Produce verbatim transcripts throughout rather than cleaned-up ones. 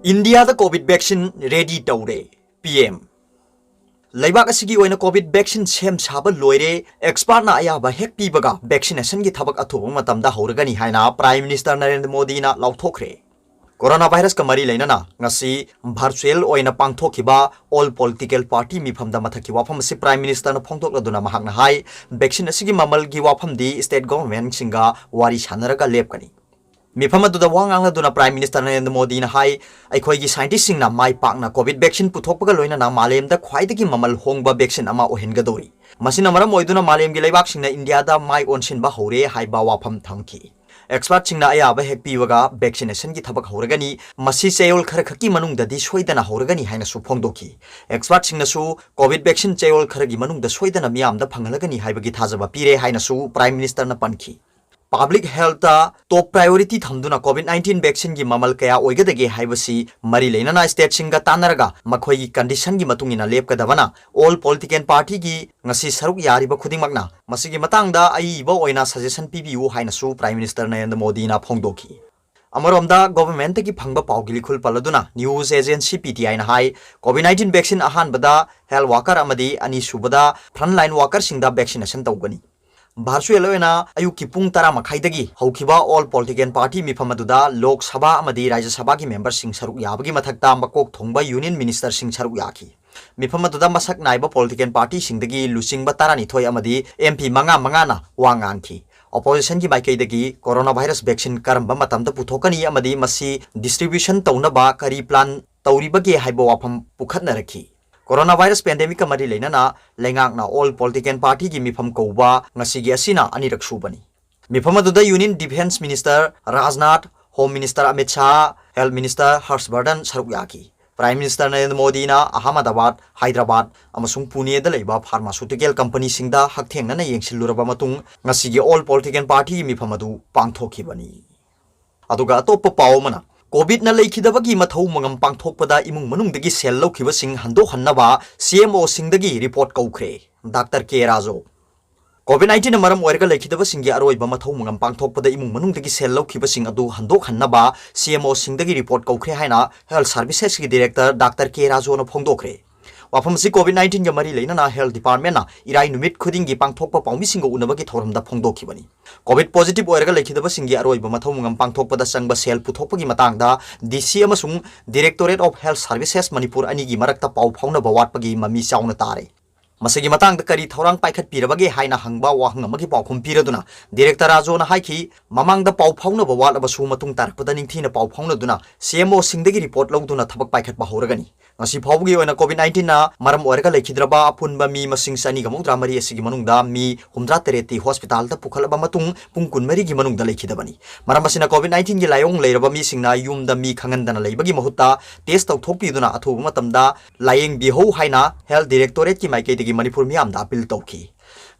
ꯏꯟꯗꯤꯌꯥꯗ COVID vaccine ready ꯇꯧꯔꯦ, P M. ꯂꯩꯕꯥꯛ ꯑꯁꯤꯒꯤ ꯑꯣꯏꯅ ꯀꯣꯚꯤꯗ ꯚꯦꯛꯁꯤꯟ ꯁꯦꯝ ꯁꯥꯕ ꯂꯣꯏꯔꯦ, ꯑꯦꯛꯁꯄꯥꯔꯠꯅ ꯑꯌꯥꯕ ꯍꯦꯛ ꯄꯤꯕꯒ ꯚꯦꯛꯁꯤꯅꯦꯁꯟꯒꯤ ꯊꯕꯛ ꯑꯊꯨꯕ ꯃꯇꯝꯗ ꯍꯧꯔꯒꯅꯤ ꯍꯥꯏꯅ ꯄ꯭ꯔꯥꯏꯝ ꯃꯤꯅꯤꯁꯇꯔ ꯅꯔꯦꯟꯗ꯭ꯔ ꯃꯣꯗꯤꯅ ꯂꯥꯎꯊꯣꯛꯈ꯭ꯔꯦ꯫ ꯀꯣꯔꯣꯅꯥ ꯚꯥꯏꯔꯁꯀ ꯃꯔꯤ ꯂꯩꯅꯅ ꯉꯁꯤ ꯚꯔꯆꯨꯑꯦꯜ ꯑꯣꯏꯅ ꯄꯥꯡꯊꯣꯛꯈꯤꯕ ꯑꯣꯜ ꯄꯣꯂꯤꯇꯤꯀꯦꯜ ꯄꯥꯔꯇꯤ ꯃꯤꯐꯝꯗ ꯃꯊꯛꯀꯤ ꯋꯥꯐꯝ ꯑꯁꯤ ꯄ꯭ꯔꯥꯏꯝ ꯃꯤꯅꯤꯁꯇꯔꯅ ꯐꯣꯡꯗꯣꯛꯂꯗꯨꯅ ꯃꯍꯥꯛꯅ ꯍꯥꯏ, ꯚꯦꯛꯁꯤꯟ ꯑꯁꯤꯒꯤ ꯃꯃꯜꯒꯤ ꯋꯥꯐꯝꯗꯤ ꯁ꯭ꯇꯦꯠ ꯒꯣꯚꯔꯟꯃꯦꯟꯠꯁꯤꯡꯒ ꯋꯥꯔꯤ ꯁꯥꯟꯅꯔꯒ ꯂꯦꯞꯀꯅꯤ꯫ ꯃꯤꯐꯝ ꯑꯗꯨꯗ ꯋꯥ ꯉꯥꯡꯂꯗꯨꯅ ꯄ꯭ꯔꯥꯏꯝ ꯃꯤꯅꯤꯁꯇꯔ ꯅꯔꯦꯟꯗ꯭ꯔ ꯃꯣꯗꯤꯅ ꯍꯥꯏ, ꯑꯩꯈꯣꯏꯒꯤ ꯁꯥꯏꯟꯇꯤꯁꯁꯤꯡꯅ ꯃꯥꯏ ꯄꯥꯛꯅ ꯀꯣꯚꯤꯗ ꯚꯦꯛꯁꯤꯟ ꯄꯨꯊꯣꯛꯄꯒ ꯂꯣꯏꯅꯅ ꯃꯥꯂꯦꯝꯗ ꯈ꯭ꯋꯥꯏꯗꯒꯤ ꯃꯃꯜ ꯍꯣꯡꯕ ꯚꯦꯛꯁꯤꯟ ꯑꯃ ꯑꯣꯏꯍꯟꯒꯗꯧꯔꯤ꯫ ꯃꯁꯤꯅ ꯃꯔꯝ ꯑꯣꯏꯗꯨꯅ ꯃꯥꯂꯦꯝꯒꯤ ꯂꯩꯕꯥꯛꯁꯤꯡꯅ ꯏꯟꯗꯤꯌꯥꯗ ꯃꯥꯏ ꯑꯣꯟꯁꯤꯟꯕ ꯍꯧꯔꯦ ꯍꯥꯏꯕ ꯋꯥꯐꯝ ꯊꯝꯈꯤ꯫ ꯑꯦꯛꯁꯄꯥꯔꯠꯁꯤꯡꯅ ꯑꯌꯥꯕ ꯍꯦꯛ ꯄꯤꯕꯒ ꯚꯦꯛꯁꯤꯅꯦꯁꯟꯒꯤ ꯊꯕꯛ ꯍꯧꯔꯒꯅꯤ, ꯃꯁꯤ ꯆꯌꯣꯜ ꯈꯔ ꯈꯛꯀꯤ ꯃꯅꯨꯡꯗꯗꯤ ꯁꯣꯏꯗꯅ ꯍꯧꯔꯒꯅꯤ ꯍꯥꯏꯅꯁꯨ ꯐꯣꯡꯗꯣꯛꯈꯤ꯫ ꯑꯦꯛꯁꯄꯥꯔꯠꯁꯤꯡꯅꯁꯨ ꯀꯣꯚꯤꯗ ꯚꯦꯛꯁꯤꯟ ꯆꯌꯣꯜ ꯈꯔꯒꯤ ꯃꯅꯨꯡꯗ ꯁꯣꯏꯗꯅ ꯃꯤꯌꯥꯝꯗ ꯐꯪꯍꯜꯂꯒꯅꯤ ꯍꯥꯏꯕꯒꯤ ꯊꯥꯖꯕ ꯄꯤꯔꯦ ꯍꯥꯏꯅꯁꯨ ꯄ꯭ꯔꯥꯏꯝ ꯃꯤꯅꯤꯁꯇꯔꯅ ꯄꯟꯈꯤ꯫ ꯄꯕ꯭ꯂꯤꯛ ꯍꯦꯜꯊꯇ ꯇꯣꯞ ꯄ꯭ꯔꯥꯏꯌꯣꯔꯤꯇꯤ ꯊꯝꯗꯨꯅ ꯀꯣꯚꯤꯗ ꯅꯥꯏꯟꯇꯤꯟ ꯚꯦꯛꯁꯤꯟꯒꯤ ꯃꯃꯜ ꯀꯌꯥ ꯑꯣꯏꯒꯗꯒꯦ ꯍꯥꯏꯕꯁꯤ ꯃꯔꯤ ꯂꯩꯅꯅ ꯁ꯭ꯇꯦꯠꯁꯤꯡꯒ ꯇꯥꯟꯅꯔꯒ ꯃꯈꯣꯏꯒꯤ ꯀꯟꯗꯤꯁꯟꯒꯤ ꯃꯇꯨꯡ ꯏꯟꯅ ꯂꯦꯞꯀꯗꯕꯅ ꯑꯣꯜ ꯄꯣꯂꯤꯇꯤꯀꯦꯜ ꯄꯥꯔꯇꯤꯒꯤ ꯉꯁꯤ ꯁꯔꯨꯛ ꯌꯥꯔꯤꯕ ꯈꯨꯗꯤꯡꯃꯛꯅ ꯃꯁꯤꯒꯤ ꯃꯇꯥꯡꯗ ꯑꯏꯕ ꯑꯣꯏꯅ ꯁꯖꯦꯁꯟ ꯄꯤꯕꯤꯌꯨ ꯍꯥꯏꯅꯁꯨ ꯄ꯭ꯔꯥꯏꯝ ꯃꯤꯅꯤꯁꯇꯔ ꯅꯔꯦꯟꯗ꯭ꯔ ꯃꯣꯗꯤꯅ ꯐꯣꯡꯗꯣꯛꯈꯤ꯫ ꯑꯃꯔꯣꯝꯗ, ꯒꯣꯚꯔꯟꯃꯦꯟꯠꯇꯒꯤ ꯐꯪꯕ ꯄꯥꯎꯒꯤ ꯂꯤꯈꯨꯜ ꯄꯜꯂꯗꯨꯅ ꯅ꯭ꯌꯨꯁ ꯑꯦꯖꯦꯟꯁꯤ ꯄꯤ ꯇꯤ ꯑꯥꯏꯅ ꯍꯥꯏ, ꯀꯣꯚꯤꯗ ꯅꯥꯏꯟꯇꯤꯟ ꯚꯦꯛꯁꯤꯟ ꯑꯍꯥꯟꯕꯗ ꯍꯦꯜꯊ ꯋꯥꯀꯔ ꯑꯃꯗꯤ ꯑꯅꯤꯁꯨꯕꯗ ꯐ꯭ꯔꯟꯠꯂꯥꯏꯟ ꯋꯥꯀꯔꯁꯤꯡꯗ ꯚꯦꯛꯁꯤꯅꯦꯁꯟ ꯇꯧꯒꯅꯤ꯫ ꯚꯔꯆꯨꯑꯦꯜ ꯑꯣꯏꯅ ꯑꯌꯨꯛꯀꯤ ꯄꯨꯡ ꯇꯔꯥ ꯃꯈꯥꯏꯗꯒꯤ ꯍꯧꯈꯤꯕ ꯑꯣꯜ ꯄꯣꯂꯤꯇꯤꯀꯦꯜ ꯄꯥꯔꯇꯤ ꯃꯤꯐꯝ ꯑꯗꯨꯗ ꯂꯣꯛ ꯁꯚꯥ ꯑꯃꯗꯤ ꯔꯥꯖ꯭ꯌ ꯁꯚꯥꯒꯤ ꯃꯦꯝꯕꯔꯁꯤꯡ ꯁꯔꯨꯛ ꯌꯥꯕꯒꯤ ꯃꯊꯛꯇ ꯃꯀꯣꯛ ꯊꯣꯡꯕ ꯌꯨꯅꯤꯌꯟ ꯃꯤꯅꯤꯁꯇꯔꯁꯤꯡ ꯁꯔꯨꯛ ꯌꯥꯈꯤ꯫ ꯃꯤꯐꯝ ꯑꯗꯨꯗ ꯃꯁꯛ ꯅꯥꯏꯕ ꯄꯣꯂꯤꯇꯤꯀꯦꯜ ꯄꯥꯔꯇꯤꯁꯤꯡꯗꯒꯤ ꯂꯨꯆꯤꯡꯕ ꯇꯔꯥꯅꯤꯊꯣꯏ ꯑꯃꯗꯤ ꯑꯦꯝ ꯄꯤ ꯃꯉꯥ ꯃꯉꯥꯅ ꯋꯥ ꯉꯥꯡꯈꯤ꯫ ꯑꯣꯄꯣꯖꯤꯁꯟꯒꯤ ꯃꯥꯏꯀꯩꯗꯒꯤ ꯀꯣꯔꯣꯅꯥ ꯚꯥꯏꯔꯁ ꯚꯦꯛꯁꯤꯟ ꯀꯔꯝꯕ ꯃꯇꯝꯗ ꯄꯨꯊꯣꯛꯀꯅꯤ ꯑꯃꯗꯤ ꯃꯁꯤ ꯗꯤꯁꯇ꯭ꯔꯤꯕ꯭ꯌꯨꯁꯟ ꯇꯧꯅꯕ ꯀꯔꯤ ꯄ꯭ꯂꯥꯟ ꯇꯧꯔꯤꯕꯒꯦ ꯍꯥꯏꯕ ꯋꯥꯐꯝ ꯄꯨꯈꯠꯅꯔꯛꯈꯤ꯫ ꯀꯣꯔꯣꯅꯥ ꯚꯥꯏꯔꯁ ꯄꯦꯟꯗꯦꯃꯤꯛꯀ ꯃꯔꯤ ꯂꯩꯅꯅ ꯂꯩꯉꯥꯛꯅ ꯑꯣꯜ ꯄꯣꯂꯤꯇꯤꯀꯦꯜ ꯄꯥꯔꯇꯤꯒꯤ ꯃꯤꯐꯝ ꯀꯧꯕ ꯉꯁꯤꯒꯤ ꯑꯁꯤꯅ ꯑꯅꯤꯔꯛ ꯁꯨꯕꯅꯤ꯫ ꯃꯤꯐꯝ ꯑꯗꯨꯗ union defence minister Rajnath, home minister Amit Shah, health minister Harsh Vardhan ꯁꯔꯨꯛ ꯌꯥꯈꯤ꯫ ꯄ꯭ꯔꯥꯏꯝ ꯃꯤꯅꯤꯁꯇꯔ ꯅꯔꯦꯟꯗ꯭ꯔ ꯃꯣꯗꯤꯅ ꯑꯍꯃꯗꯕꯥꯗ, ꯍꯥꯏꯗ꯭ꯔꯕꯥꯗ ꯑꯃꯁꯨꯡ ꯄꯨꯅꯦꯗ ꯂꯩꯕ ꯐꯥꯔꯃꯥꯁꯨꯇꯤꯀꯦꯜ ꯀꯝꯄꯅꯤꯁꯤꯡꯗ ꯍꯛꯊꯦꯡꯅꯅ ꯌꯦꯡꯁꯤꯜꯂꯨꯔꯕ ꯃꯇꯨꯡ ꯉꯁꯤꯒꯤ ꯑꯣꯜ ꯄꯣꯂꯤꯇꯤꯀꯦꯜ ꯄꯥꯔꯇꯤꯒꯤ ꯃꯤꯐꯝ ꯑꯗꯨ ꯄꯥꯡꯊꯣꯛꯈꯤꯕꯅꯤ꯫ ꯑꯗꯨꯒ ꯑꯇꯣꯞꯄ ꯄꯥꯎ ꯑꯃꯅ, ꯀꯣꯚꯤꯗꯅ ꯂꯩꯈꯤꯗꯕꯒꯤ ꯃꯊꯧ ꯃꯉꯝ ꯄꯥꯡꯊꯣꯛꯄꯗ ꯏꯃꯨꯡ ꯃꯅꯨꯡꯗꯒꯤ ꯁꯦꯜ ꯂꯧꯈꯤꯕꯁꯤꯡ ꯍꯟꯗꯣꯛꯍꯟꯅꯕ ꯁꯤ ꯑꯦꯝ ꯑꯣꯁꯤꯡꯗꯒꯤ ꯔꯤꯄꯣꯔꯠ ꯀꯧꯈ꯭ꯔꯦ꯫ ꯗꯥꯛꯇꯔ ꯀꯦ ꯔꯥꯖꯨ꯫ COVID nineteenꯅ ꯃꯔꯝ ꯑꯣꯏꯔꯒ ꯂꯩꯈꯤꯗꯕꯁꯤꯡꯒꯤ ꯑꯔꯣꯏꯕ ꯃꯊꯧ ꯃꯉꯝ ꯄꯥꯡꯊꯣꯛꯄꯗ ꯏꯃꯨꯡ ꯃꯅꯨꯡꯗꯒꯤ ꯁꯦꯜ ꯂꯧꯈꯤꯕꯁꯤꯡ ꯑꯗꯨ ꯍꯟꯗꯣꯛꯍꯟꯅꯕ CMOꯁꯤꯡꯗꯒꯤ ꯔꯤꯄꯣꯔꯠ ꯀꯧꯈ꯭ꯔꯦ ꯍꯥꯏꯅ Health Servicesꯀꯤ Director ꯗꯥꯛꯇꯔ ꯀꯦ ꯔꯥꯖꯨꯅ ꯐꯣꯡꯗꯣꯛꯈ꯭ꯔꯦ꯫ ꯋꯥꯐꯝ ꯑꯁꯤ COVID nineteenꯒ ꯃꯔꯤ ꯂꯩꯅꯅ Health Departmentꯅ ꯏꯔꯥꯏ ꯅꯨꯃꯤꯠ ꯈꯨꯗꯤꯡꯒꯤ ꯄꯥꯡꯊꯣꯛꯄ ꯄꯥꯎꯃꯤꯁꯤꯡꯒ ꯎꯅꯕꯒꯤ ꯊꯧꯔꯝꯗ ꯐꯣꯡꯗꯣꯛꯈꯤꯕꯅꯤ꯫ COVID positive ꯑꯣꯏꯔꯒ ꯂꯩꯈꯤꯗꯕꯁꯤꯡꯒꯤ ꯑꯔꯣꯏꯕ ꯃꯊꯧ ꯃꯉꯝ ꯄꯥꯡꯊꯣꯛꯄꯗ ꯆꯪꯕ ꯁꯦꯜ ꯄꯨꯊꯣꯛꯄꯒꯤ ꯃꯇꯥꯡꯗ DC ꯑꯃꯁꯨꯡ Directorate of Health Services Manipur ꯑꯅꯤꯒꯤ ꯃꯔꯛꯇ ꯄꯥꯎ ꯐꯥꯎꯅꯕ ꯋꯥꯠꯄꯒꯤ ꯃꯃꯤ ꯆꯥꯎꯅ ꯇꯥꯔꯦ꯫ ꯃꯁꯤꯒꯤ ꯃꯇꯥꯡꯗ ꯀꯔꯤ ꯊꯧꯔꯥꯡ ꯄꯥꯏꯈꯠꯄꯤꯔꯕꯒꯦ ꯍꯥꯏꯅ ꯍꯪꯕ ꯋꯥꯍꯪ ꯑꯃꯒꯤ ꯄꯥꯎꯈꯨꯝ ꯄꯤꯔꯗꯨꯅ Director ꯔꯥꯖꯨꯅ ꯍꯥꯏꯈꯤ, ꯃꯃꯥꯡꯗ ꯄꯥꯎ ꯐꯥꯎꯅꯕ ꯋꯥꯠꯂꯕꯁꯨ ꯃꯇꯨꯡ ꯇꯥꯔꯛꯄꯗ ꯅꯤꯡꯊꯤꯅ ꯄꯥꯎ ꯐꯥꯎꯅꯗꯨꯅ CMOꯁꯤꯡꯗꯒꯤ ꯔꯤꯄꯣꯔꯠ ꯂꯧꯗꯨꯅ ꯊꯕꯛ ꯄꯥꯏꯈꯠꯄ ꯍꯧꯔꯒꯅꯤ꯫ ꯉꯁꯤ ꯐꯥꯎꯕꯒꯤ ꯑꯣꯏꯅ COVID nineteenꯅ ꯃꯔꯝ ꯑꯣꯏꯔꯒ ꯂꯩꯈꯤꯗ꯭ꯔꯕ ꯑꯄꯨꯟꯕ ꯃꯤ ꯃꯁꯤꯡ ꯆꯅꯤꯒ ꯃꯧꯗ꯭ꯔꯥ ꯃꯔꯤ ꯑꯁꯤꯒꯤ ꯃꯅꯨꯡꯗ ꯃꯤ ꯍꯨꯝꯗ꯭ꯔꯥ ꯇꯔꯦꯠꯇꯤ ꯍꯣꯁꯄꯤꯇꯥꯜꯗ ꯄꯨꯈꯠꯂꯕ ꯃꯇꯨꯡ ꯄꯨꯡ ꯀꯨꯟꯃꯔꯤꯒꯤ ꯃꯅꯨꯡꯗ ꯂꯩꯈꯤꯗꯕꯅꯤ꯫ ꯃꯔꯝ ꯑꯁꯤꯅ COVID nineteenꯒꯤ ꯂꯥꯏꯑꯣꯡ ꯂꯩꯔꯕ ꯃꯤꯁꯤꯡꯅ ꯌꯨꯝꯗ ꯃꯤ ꯈꯪꯍꯟꯗꯅ ꯂꯩꯕꯒꯤ ꯃꯍꯨꯠꯇ ꯇꯦꯁ ꯇꯧꯊꯣꯛꯄꯤꯗꯨꯅ ꯑꯊꯨꯕ ꯃꯇꯝꯗ ꯂꯥꯌꯦꯡꯕꯤꯍꯧ ꯍꯥꯏꯅ Health Directorateꯀꯤ ꯃꯥꯏꯀꯩꯗꯒꯤ ꯃꯅꯤꯄꯨꯔ ꯃꯤꯌꯥꯝꯗ ꯑꯄꯤꯜ ꯇꯧꯈꯤ꯫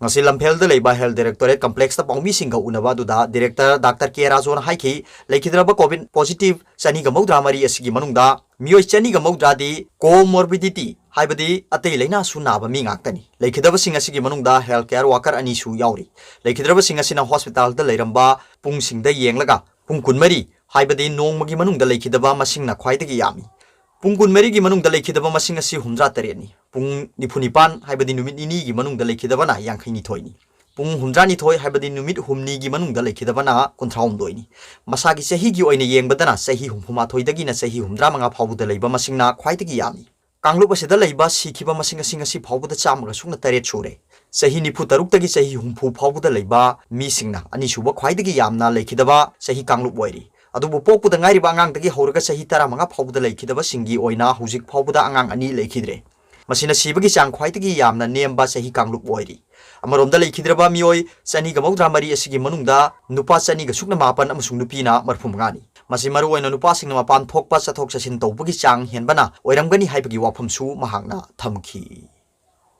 ꯉꯁꯤ ꯂꯝꯐꯦꯜꯗ ꯂꯩꯕ Health Directorate Complexꯇ ꯄꯥꯎꯃꯤꯁꯤꯡꯒ ꯎꯅꯕ ꯑꯗꯨꯗ Director ꯗꯥꯛꯇꯔ ꯀꯦ ꯔꯥꯖꯨꯅ ꯍꯥꯏꯈꯤ, ꯂꯩꯈꯤꯗ꯭ꯔꯕ COVID positive ꯆꯅꯤꯒ ꯃꯧꯗ꯭ꯔꯥ ꯃꯔꯤ ꯑꯁꯤꯒꯤ ꯃꯅꯨꯡꯗ ꯃꯤꯑꯣꯏ ꯆꯅꯤꯒ ꯃꯧꯗ꯭ꯔꯥꯗꯤ comorbidity, ꯍꯥꯏꯕꯗꯤ ꯑꯇꯩ ꯂꯥꯏꯅꯥꯁꯨ ꯅꯥꯕ ꯃꯤ ꯉꯥꯛꯇꯅꯤ꯫ ꯂꯩꯈꯤꯗꯕꯁꯤꯡ ꯑꯁꯤꯒꯤ ꯃꯅꯨꯡꯗ health care worker ꯑꯅꯤꯁꯨ ꯌꯥꯎꯔꯤ꯫ ꯂꯩꯈꯤꯗ꯭ꯔꯕꯁꯤꯡ ꯑꯁꯤꯅ ꯍꯣꯁꯄꯤꯇꯥꯜꯗ ꯂꯩꯔꯝꯕ ꯄꯨꯡꯁꯤꯡꯗ ꯌꯦꯡꯂꯒ ꯄꯨꯡ ꯀꯨꯟꯃꯔꯤ, ꯍꯥꯏꯕꯗꯤ ꯅꯣꯡꯃꯒꯤ ꯃꯅꯨꯡꯗ ꯂꯩꯈꯤꯗꯕ ꯃꯁꯤꯡꯅ ꯈ꯭ꯋꯥꯏꯗꯒꯤ ꯌꯥꯝꯃꯤ꯫ ꯄꯨꯡ ꯀꯨꯟꯃꯔꯤꯒꯤ ꯃꯅꯨꯡꯗ ꯂꯩꯈꯤꯗꯕ ꯃꯁꯤꯡ ꯑꯁꯤ ꯍꯨꯝꯗ꯭ꯔꯥ ꯇꯔꯦꯠꯅꯤ꯫ ꯄꯨꯡ ꯅꯤꯐꯨ ꯅꯤꯄꯥꯟ, ꯍꯥꯏꯕꯗꯤ ꯅꯨꯃꯤꯠ ꯅꯤꯅꯤꯒꯤ ꯃꯅꯨꯡꯗ ꯂꯩꯈꯤꯗꯕꯅ ꯌꯥꯡꯈꯩ ꯅꯤꯊꯣꯏꯅꯤ꯫ ꯄꯨꯡ ꯍꯨꯝꯗ꯭ꯔꯥ ꯅꯤꯊꯣꯏ, ꯍꯥꯏꯕꯗꯤ ꯅꯨꯃꯤꯠ ꯍꯨꯝꯅꯤꯒꯤ ꯃꯅꯨꯡꯗ ꯂꯩꯈꯤꯗꯕꯅ ꯀꯨꯟꯊ꯭ꯔꯥ ꯍꯨꯝꯗꯣꯏꯅꯤ꯫ ꯃꯁꯥꯒꯤ ꯆꯍꯤꯒꯤ ꯑꯣꯏꯅ ꯌꯦꯡꯕꯗꯅ ꯆꯍꯤ ꯍꯨꯝꯐꯨ ꯃꯥꯊꯣꯏꯗꯒꯤꯅ ꯆꯍꯤ ꯍꯨꯝꯗ꯭ꯔꯥ ꯃꯉꯥ ꯐꯥꯎꯕꯗ ꯂꯩꯕ ꯃꯁꯤꯡꯅ ꯈ꯭ꯋꯥꯏꯗꯒꯤ ꯌꯥꯝꯃꯤ꯫ ꯀꯥꯡꯂꯨꯞ ꯑꯁꯤꯗ ꯂꯩꯕ ꯁꯤꯈꯤꯕ ꯃꯁꯤꯡ ꯑꯁꯤ ꯉꯁꯤ ꯐꯥꯎꯕꯗ ꯆꯥꯝꯃꯒ ꯁꯨꯞꯅ ꯇꯔꯦꯠ ꯁꯨꯔꯦ꯫ ꯆꯍꯤ ꯅꯤꯐꯨ ꯇꯔꯨꯛꯇꯒꯤ ꯆꯍꯤ ꯍꯨꯝꯐꯨ ꯐꯥꯎꯕꯗ ꯂꯩꯕ ꯃꯤꯁꯤꯡꯅ ꯑꯅꯤꯁꯨꯕ ꯈ꯭ꯋꯥꯏꯗꯒꯤ ꯌꯥꯝꯅ ꯂꯩꯈꯤꯗꯕ ꯆꯍꯤ ꯀꯥꯡꯂꯨꯞ ꯑꯣꯏꯔꯤ꯫ ꯑꯗꯨꯕꯨ ꯄꯣꯛꯄꯗ ꯉꯥꯏꯔꯤꯕ ꯑꯉꯥꯡꯗꯒꯤ ꯍꯧꯔꯒ ꯆꯍꯤ ꯇꯔꯥꯃꯉꯥ ꯐꯥꯎꯕꯗ ꯂꯩꯈꯤꯗꯕꯁꯤꯡꯒꯤ ꯑꯣꯏꯅ ꯍꯧꯖꯤꯛ ꯐꯥꯎꯕꯗ ꯑꯉꯥꯡ ꯑꯅꯤ ꯂꯩꯈꯤꯗ꯭ꯔꯦ꯫ ꯃꯁꯤꯅ ꯁꯤꯕꯒꯤ ꯆꯥꯡ ꯈ꯭ꯋꯥꯏꯗꯒꯤ ꯌꯥꯝꯅ ꯅꯦꯝꯕ ꯆꯍꯤ ꯀꯥꯡꯂꯨꯞ ꯑꯣꯏꯔꯤ꯫ ꯑꯃꯔꯣꯝꯗ ꯂꯩꯈꯤꯗ꯭ꯔꯕ ꯃꯤꯑꯣꯏ ꯆꯅꯤꯒ ꯃꯧꯗ꯭ꯔꯥ ꯃꯔꯤ ꯑꯁꯤꯒꯤ ꯃꯅꯨꯡꯗ ꯅꯨꯄꯥ ꯆꯅꯤꯒ ꯁꯨꯞꯅ ꯃꯥꯄꯟ ꯑꯃꯁꯨꯡ ꯅꯨꯄꯤꯅ ꯃꯔꯐꯨ ꯃꯉꯥꯅꯤ꯫ ꯃꯁꯤ ꯃꯔꯨꯑꯣꯏꯅ ꯅꯨꯄꯥꯁꯤꯡꯅ ꯃꯄꯥꯟ ꯊꯣꯛꯄ ꯆꯠꯊꯣꯛ ꯆꯠꯁꯤꯟ ꯇꯧꯕꯒꯤ ꯆꯥꯡ ꯍꯦꯟꯕꯅ ꯑꯣꯏꯔꯝꯒꯅꯤ ꯍꯥꯏꯕꯒꯤ ꯋꯥꯐꯝꯁꯨ ꯃꯍꯥꯛꯅ ꯊꯝꯈꯤ꯫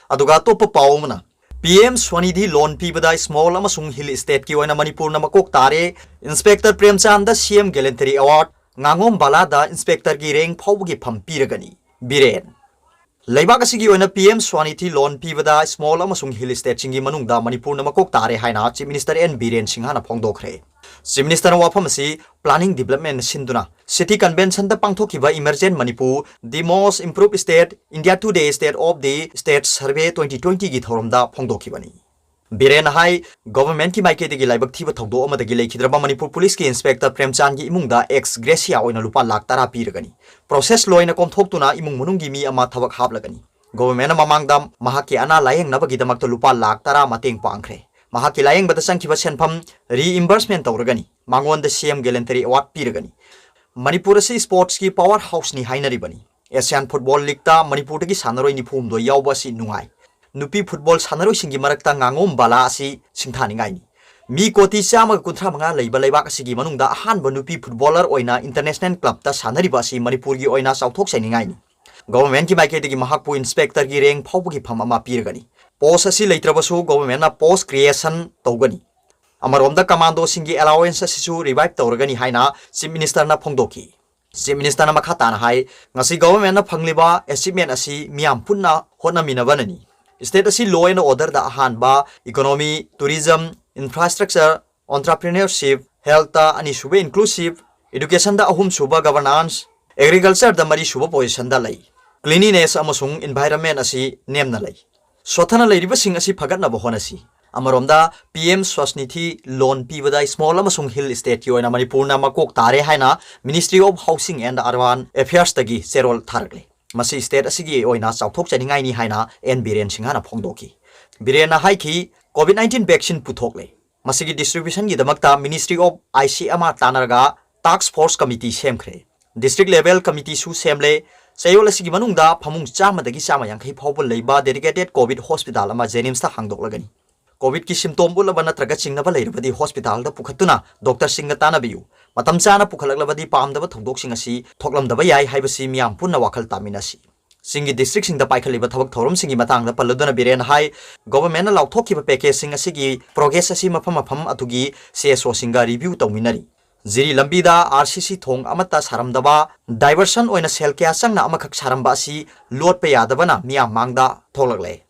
ꯑꯗꯨꯒ ꯑꯇꯣꯞꯄ ꯄꯥꯎ ꯑꯃꯅ, PM Swanidhi loan ꯄꯤꯕꯗ small ꯑꯃꯁꯨꯡ hill stateꯀꯤ ꯑꯣꯏꯅ ꯃꯅꯤꯄꯨꯔꯅ ꯃꯀꯣꯛ ꯇꯥꯔꯦ꯫ Inspector ꯄ꯭ꯔꯦꯝꯆꯥꯟꯗ CM Gallantry Award, ꯉꯥꯉꯣꯝ ꯕꯥꯂꯥꯗ Inspectorꯒꯤ rank ꯐꯥꯎꯕꯒꯤ ꯐꯝ ꯄꯤꯔꯒꯅꯤ꯫ ꯕꯤꯔꯦꯟ꯫ ꯂꯩꯕꯥꯛ ꯑꯁꯤꯒꯤ ꯑꯣꯏꯅ ꯄꯤ ꯑꯦꯝ ꯁ꯭ꯋꯥꯅꯤꯙꯤ ꯂꯣꯟ ꯄꯤꯕꯗ ꯁ꯭ꯃꯣꯜ ꯑꯃꯁꯨꯡ ꯍꯤꯜ ꯁ꯭ꯇꯦꯠꯁꯤꯡꯒꯤ ꯃꯅꯨꯡꯗ ꯃꯅꯤꯄꯨꯔꯅ ꯃꯀꯣꯛ ꯇꯥꯔꯦ ꯍꯥꯏꯅ ꯆꯤꯐ ꯃꯤꯅꯤꯁꯇꯔ ꯑꯦꯟ ꯕꯤꯔꯦꯟ ꯁꯤꯡꯍꯅ ꯐꯣꯡꯗꯣꯛꯈ꯭ꯔꯦ꯫ ꯆꯤꯐ ꯃꯤꯅꯤꯁꯇꯔꯅ ꯋꯥꯐꯝ ꯑꯁꯤ ꯄ꯭ꯂꯥꯅꯤꯡ ꯗꯤꯕꯦꯂꯞꯃꯦꯟ ꯁꯤꯟꯗꯨꯅ ꯁꯤꯇꯤ ꯀꯟꯚꯦꯟꯁꯟꯗ ꯄꯥꯡꯊꯣꯛꯈꯤꯕ emerging Manipur, the most improved state, India Today, state of the state survey twenty ꯇ꯭ꯋꯦꯟꯇꯤꯒꯤ ꯊꯧꯔꯝꯗ ꯐꯣꯡꯗꯣꯛꯈꯤꯕꯅꯤ꯫ ꯕꯤꯔꯦꯟꯅ ꯍꯥꯏ, ꯒꯚꯔꯟꯃꯦꯟꯠꯀꯤ ꯃꯥꯏꯀꯩꯗꯒꯤ ꯂꯥꯏꯕꯛ ꯊꯤꯕ ꯊꯧꯗꯣꯛ ꯑꯃꯗꯒꯤ ꯂꯩꯈꯤꯗ꯭ꯔꯕ ꯃꯅꯤꯄꯨꯔ ꯄꯨꯂꯤꯁꯀꯤ ꯏꯟꯁꯄꯦꯛꯇꯔ ꯄ꯭ꯔꯦꯝꯆꯥꯟꯒꯤ ꯏꯃꯨꯡꯗ ꯑꯦꯛꯁ ꯒ꯭ꯔꯦꯁꯤꯌꯥ ꯑꯣꯏꯅ ꯂꯨꯄꯥ ꯂꯥꯈ ꯇꯔꯥ ꯄꯤꯔꯒꯅꯤ꯫ ꯄ꯭ꯔꯣꯁꯦꯁ ꯂꯣꯏꯅ ꯀꯣꯝꯊꯣꯛꯇꯨꯅ ꯏꯃꯨꯡ ꯃꯅꯨꯡꯒꯤ ꯃꯤ ꯑꯃ ꯊꯕꯛ ꯍꯥꯞꯂꯒꯅꯤ꯫ ꯒꯚꯔꯟꯃꯦꯟꯠꯅ ꯃꯃꯥꯡꯗ ꯃꯍꯥꯛꯀꯤ ꯑꯅꯥ ꯂꯥꯌꯦꯡꯅꯕꯒꯤꯗꯃꯛꯇ ꯂꯨꯄꯥ ꯂꯥꯈ ꯇꯔꯥ ꯃꯇꯦꯡ ꯄꯥꯡꯈ꯭ꯔꯦ꯫ ꯃꯍꯥꯛꯀꯤ ꯂꯥꯌꯦꯡꯕꯗ ꯆꯪꯈꯤꯕ ꯁꯦꯟꯐꯝ ꯔꯤꯏꯝꯕꯔꯁꯃꯦꯟꯠ ꯇꯧꯔꯒꯅꯤ꯫ ꯃꯉꯣꯟꯗ ꯁꯤ ꯑꯦꯝ ꯒꯦꯂꯦꯟꯇꯔꯤ ꯑꯦꯋꯥꯔꯗ ꯄꯤꯔꯒꯅꯤ꯫ ꯃꯅꯤꯄꯨꯔ ꯑꯁꯤ ꯁ꯭ꯄꯣꯔꯠꯁꯀꯤ ꯄꯥꯋꯔ ꯍꯥꯎꯁꯅꯤ ꯍꯥꯏꯅꯔꯤꯕꯅꯤ꯫ ꯑꯦꯁꯤꯌꯥꯟ ꯐꯨꯠꯕꯣꯜ ꯂꯤꯒꯇ ꯃꯅꯤꯄꯨꯔꯗꯒꯤ ꯁꯥꯟꯅꯔꯣꯏ ꯅꯤꯐꯨ ꯍꯨꯝꯗꯣꯏ ꯌꯥꯎꯕ ꯑꯁꯤ ꯅꯨꯡꯉꯥꯏ꯫ ꯅꯨꯄꯤ ꯐꯨꯠꯕꯣꯜ ꯁꯥꯟꯅꯔꯣꯏꯁꯤꯡꯒꯤ ꯃꯔꯛꯇ ꯉꯥꯉꯣꯝ ꯕꯥꯂꯥ ꯑꯁꯤ ꯁꯤꯡꯊꯥꯅꯤꯡꯉꯥꯏꯅꯤ꯫ ꯃꯤ ꯀꯣꯇꯤ ꯆꯥꯝꯃꯒ ꯀꯨꯟꯊ꯭ꯔꯥ ꯃꯉꯥ ꯂꯩꯕ ꯂꯩꯕꯥꯛ ꯑꯁꯤꯒꯤ ꯃꯅꯨꯡꯗ ꯑꯍꯥꯟꯕ ꯅꯨꯄꯤ ꯐꯨꯠꯕꯣꯂꯔ ꯑꯣꯏꯅ ꯏꯟꯇꯔꯅꯦꯁꯅꯦꯜ ꯀ꯭ꯂꯕꯇ ꯁꯥꯟꯅꯔꯤꯕ ꯑꯁꯤ ꯃꯅꯤꯄꯨꯔꯒꯤ ꯑꯣꯏꯅ ꯆꯥꯎꯊꯣꯛꯆꯅꯤꯡꯉꯥꯏꯅꯤ꯫ ꯒꯚꯔꯟꯃꯦꯟꯠꯀꯤ ꯃꯥꯏꯀꯩꯗꯒꯤ ꯃꯍꯥꯛꯄꯨ ꯏꯟꯁꯄꯦꯛꯇꯔꯒꯤ ꯔꯦꯡꯛ ꯐꯥꯎꯕꯒꯤ ꯐꯝ ꯑꯃ ꯄꯤꯔꯒꯅꯤ꯫ ꯄꯣꯁ ꯑꯁꯤ ꯂꯩꯇ꯭ꯔꯕꯁꯨ ꯒꯚꯔꯟꯃꯦꯟꯠꯅ ꯄꯣꯁ ꯀ꯭ꯔꯤꯌꯦꯁꯟ ꯇꯧꯒꯅꯤ꯫ ꯑꯃꯔꯣꯝꯗ ꯀꯃꯥꯟꯗꯣꯁꯤꯡꯒꯤ ꯑꯦꯂꯥꯋꯦꯟꯁ ꯑꯁꯤꯁꯨ ꯔꯤꯚꯥꯏꯚ ꯇꯧꯔꯒꯅꯤ ꯍꯥꯏꯅ ꯆꯤꯐ ꯃꯤꯅꯤꯁꯇꯔꯅ ꯐꯣꯡꯗꯣꯛꯈꯤ꯫ ꯆꯤꯐ ꯃꯤꯅꯤꯁꯇꯔꯅ ꯃꯈꯥ ꯇꯥꯅ ꯍꯥꯏ, ꯉꯁꯤ ꯒꯚꯔꯟꯃꯦꯟꯠꯅ ꯐꯪꯂꯤꯕ ꯑꯦꯆꯤꯚꯃꯦꯟꯠ ꯑꯁꯤ ꯃꯤꯌꯥꯝ ꯄꯨꯟꯅ ꯍꯣꯠꯅꯃꯤꯟꯅꯕꯅꯅꯤ꯫ ꯁ꯭ꯇꯦꯠ ꯑꯁꯤ ꯂꯣ ꯑꯦꯟꯗ ꯑꯣꯔꯗꯔꯗ ꯑꯍꯥꯟꯕ, ꯏꯀꯣꯅꯣꯃꯤ, ꯇꯨꯔꯤꯖꯝ, ꯏꯟꯐ꯭ꯔꯥꯁ꯭ꯇ꯭ꯔꯛꯆꯔ, ꯑꯣꯟꯇꯔꯄ꯭ꯔꯤꯅꯔꯁꯤꯞ, ꯍꯦꯜꯊꯇ ꯑꯅꯤꯁꯨꯕ, ꯏꯟꯀ꯭ꯂꯨꯁꯤꯚ ꯏꯗꯨꯀꯦꯁꯟꯗ ꯑꯍꯨꯝꯁꯨꯕ, ꯒꯚꯔꯅꯥꯟꯁ, ꯑꯦꯒ꯭ꯔꯤꯀꯜꯆꯔꯗ ꯃꯔꯤꯁꯨꯕ ꯄꯣꯖꯤꯁꯟꯗ ꯂꯩ꯫ ꯀ꯭ꯂꯤꯅꯤꯅꯦꯁ ꯑꯃꯁꯨꯡ ꯏꯟꯚꯥꯏꯔꯟꯃꯦꯟꯠ ꯑꯁꯤ ꯅꯦꯝꯅ ꯂꯩ꯫ ꯁꯣꯠꯊꯅ ꯂꯩꯔꯤꯕꯁꯤꯡ ꯑꯁꯤ ꯐꯒꯠꯅꯕ ꯍꯣꯠꯅꯁꯤ꯫ ꯑꯃꯔꯣꯝꯗ, ꯄꯤ ꯑꯦꯝ ꯁ꯭ꯋꯥꯁꯅꯤꯙꯤ ꯂꯣꯟ ꯄꯤꯕꯗ ꯁ꯭ꯃꯣꯜ ꯑꯃꯁꯨꯡ ꯍꯤꯜ ꯁ꯭ꯇꯦꯠꯀꯤ ꯑꯣꯏꯅ ꯃꯅꯤꯄꯨꯔꯅ ꯃꯀꯣꯛ ꯇꯥꯔꯦ ꯍꯥꯏꯅ ministry of housing and urban ꯑꯦꯐꯤꯌꯔꯁꯇꯒꯤ ꯆꯦꯔꯣꯜ ꯊꯥꯔꯛꯂꯦ꯫ ꯃꯁꯤ ꯁ꯭ꯇꯦꯠ ꯑꯁꯤꯒꯤ ꯑꯣꯏꯅ ꯆꯥꯎꯊꯣꯛꯆꯅꯤꯡꯉꯥꯏꯅꯤ ꯍꯥꯏꯅ ꯑꯦꯟ ꯕꯤꯔꯦꯟ ꯁꯤꯡꯍꯅ ꯐꯣꯡꯗꯣꯛꯈꯤ꯫ ꯕꯤꯔꯦꯟꯅ ꯍꯥꯏꯈꯤ, ꯀꯣꯚꯤꯗ ꯅꯥꯏꯟꯇꯤꯟ ꯚꯦꯛꯁꯤꯟ ꯄꯨꯊꯣꯛꯂꯦ꯫ ꯃꯁꯤꯒꯤ ꯗꯤꯁꯇ꯭ꯔꯤꯕ꯭ꯌꯨꯁꯟꯒꯤꯗꯃꯛꯇ ministry of I C M R ꯇꯥꯟꯅꯔꯒ ꯇꯥꯛꯁ ꯐꯣꯔꯁ ꯀꯃꯤꯇꯤ ꯁꯦꯝꯈ꯭ꯔꯦ꯫ ꯗꯤꯁꯇ꯭ꯔꯤꯛ ꯂꯦꯚꯦꯜ ꯀꯃꯤꯇꯤꯁꯨ ꯁꯦꯝꯂꯦ꯫ ꯆꯌꯣꯜ ꯑꯁꯤꯒꯤ ꯃꯅꯨꯡꯗ ꯐꯃꯨꯡ ꯆꯥꯝꯃꯗꯒꯤ ꯆꯥꯝꯃ ꯌꯥꯡꯈꯩ ꯐꯥꯎꯕ ꯂꯩꯕ ꯗꯦꯗꯤꯀꯦꯇꯦꯗ ꯀꯣꯚꯤꯗ ꯍꯣꯁꯄꯤꯇꯥꯜ ꯑꯃ ꯖꯦꯅꯤꯝꯁꯇ ꯍꯥꯡꯗꯣꯛꯂꯒꯅꯤ꯫ ꯀꯣꯚꯤꯗꯀꯤ ꯁꯤꯝꯇꯣꯝ ꯎꯠꯂꯕ ꯅꯠꯇ꯭ꯔꯒ ꯆꯤꯡꯅꯕ ꯂꯩꯔꯕꯗꯤ ꯍꯣꯁꯄꯤꯇꯥꯜꯗ ꯄꯨꯈꯠꯇꯨꯅ ꯗꯣꯛꯇꯔꯁꯤꯡꯒ ꯇꯥꯟꯅꯕꯤꯌꯨ꯫ ꯃꯇꯝ ꯆꯥꯅ ꯄꯨꯈꯠꯂꯛꯂꯕꯗꯤ ꯄꯥꯝꯗꯕ ꯊꯧꯗꯣꯛꯁꯤꯡ ꯑꯁꯤ ꯊꯣꯛꯂꯝꯗꯕ ꯌꯥꯏ ꯍꯥꯏꯕꯁꯤ ꯃꯤꯌꯥꯝ ꯄꯨꯟꯅ ꯋꯥꯈꯜ ꯇꯥꯃꯤꯟꯅꯁꯤ꯫ ꯆꯤꯡꯒꯤ ꯗꯤꯁꯇ꯭ꯔꯤꯛꯁꯤꯡꯗ ꯄꯥꯏꯈꯠꯂꯤꯕ ꯊꯕꯛ ꯊꯧꯔꯝꯁꯤꯡꯒꯤ ꯃꯇꯥꯡꯗ ꯄꯜꯂꯗꯨꯅ ꯕꯤꯔꯦꯟꯅ ꯍꯥꯏ, ꯒꯣꯚꯔꯟꯃꯦꯟꯠꯅ ꯂꯥꯎꯊꯣꯛꯈꯤꯕ ꯄꯦꯀꯦꯖꯁꯤꯡ ꯑꯁꯤꯒꯤ ꯄ꯭ꯔꯣꯒ꯭ꯔꯦꯁ ꯑꯁꯤ ꯃꯐꯝ ꯃꯐꯝ ꯑꯗꯨꯒꯤ ꯁꯤ ꯑꯦꯁ ꯑꯣꯁꯤꯡꯒ ꯔꯤꯚ꯭ꯌꯨ ꯇꯧꯃꯤꯟꯅꯔꯤ꯫ ꯖꯤꯔꯤ ꯂꯝꯕꯤꯗ RCC ꯊꯣꯡ ꯑꯃꯠꯇ ꯁꯥꯔꯝꯗꯕ, diversion ꯑꯣꯏꯅ ꯁꯦꯜ ꯀꯌꯥ ꯆꯪꯅ ꯑꯃꯈꯛ ꯁꯥꯔꯝꯕ ꯑꯁꯤ ꯂꯣꯠꯄ ꯌꯥꯗꯕꯅ ꯃꯤꯌꯥꯝ ꯃꯥꯡꯗ ꯊꯣꯛꯂꯛꯂꯦ꯫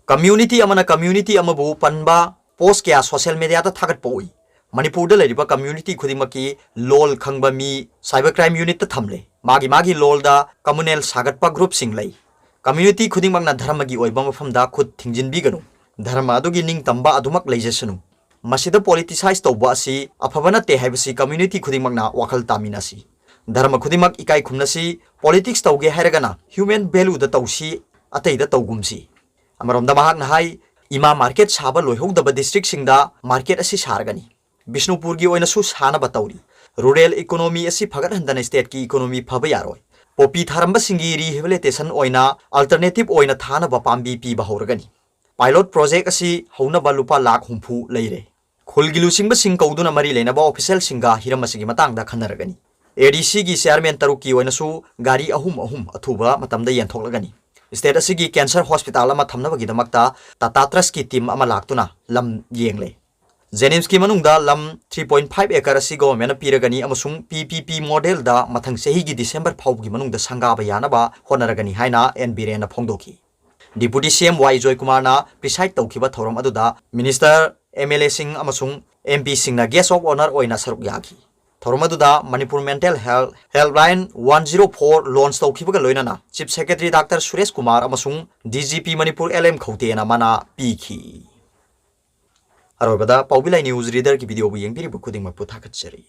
Community ꯑꯃꯅ community ꯑꯃꯕꯨ ꯄꯟꯕ post ꯀꯌꯥ social media ꯗ ꯊꯥꯒꯠꯄ ꯎꯏ꯫ ꯃꯅꯤꯄꯨꯔꯗ ꯂꯩꯔꯤꯕ community ꯈꯨꯗꯤꯡꯃꯛꯀꯤ ꯂꯣꯜ ꯈꯪꯕ ꯃꯤ cyber crime unit ꯇ ꯊꯝꯂꯦ꯫ ꯃꯥꯒꯤ ꯃꯥꯒꯤ ꯂꯣꯜꯗ communal ꯁꯥꯒꯠꯄ group ꯁꯤꯡ ꯂꯩ꯫ Community ꯈꯨꯗꯤꯡꯃꯛꯅ ꯙꯔꯃꯒꯤ ꯑꯣꯏꯕ ꯃꯐꯝꯗ ꯈꯨꯠ ꯊꯤꯡꯖꯤꯟꯕꯤꯒꯅꯨ꯫ ꯙꯔꯃ ꯑꯗꯨꯒꯤ ꯅꯤꯡꯇꯝꯕ ꯑꯗꯨꯃꯛ ꯂꯩꯖꯁꯅꯨ꯫ ꯃꯁꯤꯗ politicize ꯇꯧꯕ ꯑꯁꯤ ꯑꯐꯕ ꯅꯠꯇꯦ ꯍꯥꯏꯕꯁꯤ community ꯈꯨꯗꯤꯡꯃꯛꯅ ꯋꯥꯈꯜ ꯇꯥꯃꯤꯟꯅꯁꯤ꯫ ꯙꯔꯃ ꯈꯨꯗꯤꯡꯃꯛ ꯏꯀꯥꯏ ꯈꯨꯝꯅꯁꯤ꯫ Politics ꯇꯧꯒꯦ ꯍꯥꯏꯔꯒꯅ human value ꯗ ꯇꯧꯁꯤ, ꯑꯇꯩꯗ ꯇꯧꯒꯨꯝꯁꯤ꯫ ꯑꯃꯔꯣꯝꯗ ꯃꯍꯥꯛꯅ ꯍꯥꯏ, ꯏꯃꯥ market ꯁꯥꯕ ꯂꯣꯏꯍꯧꯗꯕ district ꯁꯤꯡꯗ market ꯑꯁꯤ ꯁꯥꯔꯒꯅꯤ꯫ ꯕꯤꯁꯅꯨꯄꯨꯔꯒꯤ ꯑꯣꯏꯅꯁꯨ ꯁꯥꯅꯕ ꯇꯧꯔꯤ꯫ Rural economy ꯑꯁꯤ ꯐꯒꯠꯍꯟꯗꯅ state ꯀꯤ economy ꯐꯕ ꯌꯥꯔꯣꯏ꯫ ꯄꯣꯄꯤ ꯊꯥꯔꯝꯕꯁꯤꯡꯒꯤ rehabilitation ꯑꯣꯏꯅ alternative ꯑꯣꯏꯅ ꯊꯥꯅꯕ ꯄꯥꯝꯕꯤ ꯄꯤꯕ ꯍꯧꯔꯒꯅꯤ꯫ Pilot project ꯑꯁꯤ ꯍꯧꯅꯕ ꯂꯨꯄꯥ ꯂꯥꯈ ꯍꯨꯝꯐꯨ ꯂꯩꯔꯦ꯫ ꯈꯨꯜꯒꯤ ꯂꯨꯆꯤꯡꯕꯁꯤꯡ ꯀꯧꯗꯨꯅ ꯃꯔꯤ ꯂꯩꯅꯕ official ꯁꯤꯡꯒ ꯍꯤꯔꯝ ꯑꯁꯤꯒꯤ ꯃꯇꯥꯡꯗ ꯈꯟꯅꯔꯒꯅꯤ꯫ ADC ꯒꯤ chairman ꯇꯔꯨꯛꯀꯤ ꯑꯣꯏꯅꯁꯨ ꯒꯥꯔꯤ ꯑꯍꯨꯝ ꯑꯍꯨꯝ ꯑꯊꯨꯕ ꯃꯇꯝꯗ ꯌꯦꯟꯊꯣꯛꯂꯒꯅꯤ꯫ State ꯑꯁꯤꯒꯤ cancer hospital ꯑꯃ ꯊꯝꯅꯕꯒꯤꯗꯃꯛꯇ Tata Trust ꯀꯤ team ꯑꯃ ꯂꯥꯛꯇꯨꯅ ꯂꯝ ꯌꯦꯡꯂꯦ꯫ JNIMS ꯀꯤ ꯃꯅꯨꯡꯗ ꯂꯝ three point five acre ꯑꯁꯤ government ꯅ ꯄꯤꯔꯒꯅꯤ ꯑꯃꯁꯨꯡ PPP model ꯗ ꯃꯊꯪ ꯆꯍꯤꯒꯤ December ꯐꯥꯎꯕꯒꯤ ꯃꯅꯨꯡꯗ ꯁꯪꯒꯥꯕ ꯌꯥꯅꯕ ꯍꯣꯠꯅꯔꯒꯅꯤ ꯍꯥꯏꯅ N ꯕꯤꯔꯦꯟꯅ ꯐꯣꯡꯗꯣꯛꯈꯤ꯫ Deputy CM Y ꯖꯣꯏꯀꯨꯃꯥꯔꯅ preside ꯇꯧꯈꯤꯕ ꯊꯧꯔꯝ ꯑꯗꯨꯗ minister, MLA ꯁꯤꯡ ꯑꯃꯁꯨꯡ MP ꯁꯤꯡꯅ guest of honour ꯑꯣꯏꯅ ꯁꯔꯨꯛ ꯌꯥꯈꯤ꯫ ꯊꯧꯔꯝ ꯑꯗꯨꯗ Manipur Mental Health Helpline one zero four launch ꯇꯧꯈꯤꯕꯒ ꯂꯣꯏꯅꯅ Chief Secretary Doctor Suresh Kumar ꯑꯃꯁꯨꯡ DGP ꯃꯅꯤꯄꯨꯔ L M ꯈꯧꯇꯦꯅ ꯃꯅꯥ ꯄꯤꯈꯤ꯫ ꯑꯔꯣꯏꯕꯗ ꯄꯥꯎꯕꯤ ꯂꯥꯏ news reader ꯒꯤ video ꯕꯨ ꯌꯦꯡꯕꯤꯔꯤꯕ ꯈꯨꯗꯤꯡꯃꯛꯄꯨ ꯊꯥꯒꯠꯆꯔꯤ꯫